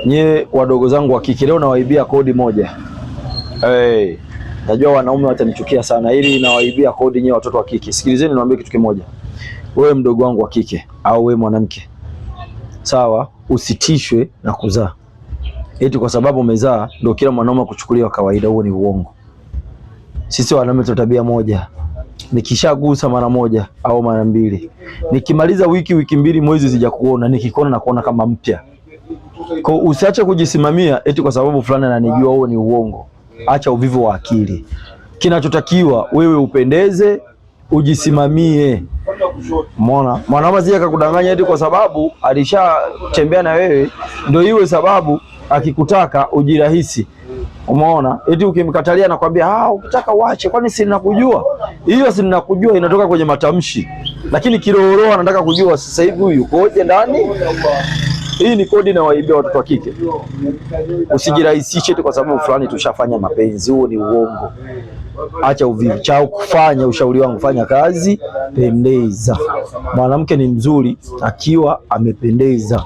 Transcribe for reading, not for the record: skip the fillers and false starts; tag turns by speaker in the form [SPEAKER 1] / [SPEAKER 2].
[SPEAKER 1] Nyie wadogo zangu wa kike, leo nawaibia kodi moja. Hey, najua wanaume watanichukia sana, ili nawaibia kodi nyie watoto wa kike. Sikilizeni niwaambie kitu kimoja. Wewe mdogo wangu wa kike au wewe mwanamke, sawa, usitishwe na kuzaa eti kwa sababu umezaa ndio kila mwanaume kuchukuliwa kawaida. Huo ni uongo. Sisi wanaume tuna tabia moja, nikishagusa mara moja au mara mbili, nikimaliza wiki, wiki mbili, mwezi sijakuona, nikikuona na kuona kama mpya. Kwa usiache kujisimamia eti kwa sababu fulani ananijua. Huo ni uongo. Acha uvivu wa akili. Kinachotakiwa wewe upendeze, ujisimamie. Umeona, mwanaume asije akakudanganya eti kwa sababu alishatembea na wewe ndio iwe sababu akikutaka ujirahisi. Umeona, eti ukimkatalia nakwambia, ah, ukitaka uache, kwani si ninakujua? Hiyo si ninakujua inatoka kwenye matamshi, lakini kirohoroho anataka kujua sasa hivi huyu yukoje ndani. Hii ni kodi inawaibia watoto wa kike. Usijirahisishe tu kwa sababu fulani tushafanya mapenzi, huo ni uongo. Acha uvivu cha kufanya. Ushauri wangu, fanya kazi, pendeza. Mwanamke ni mzuri akiwa amependeza.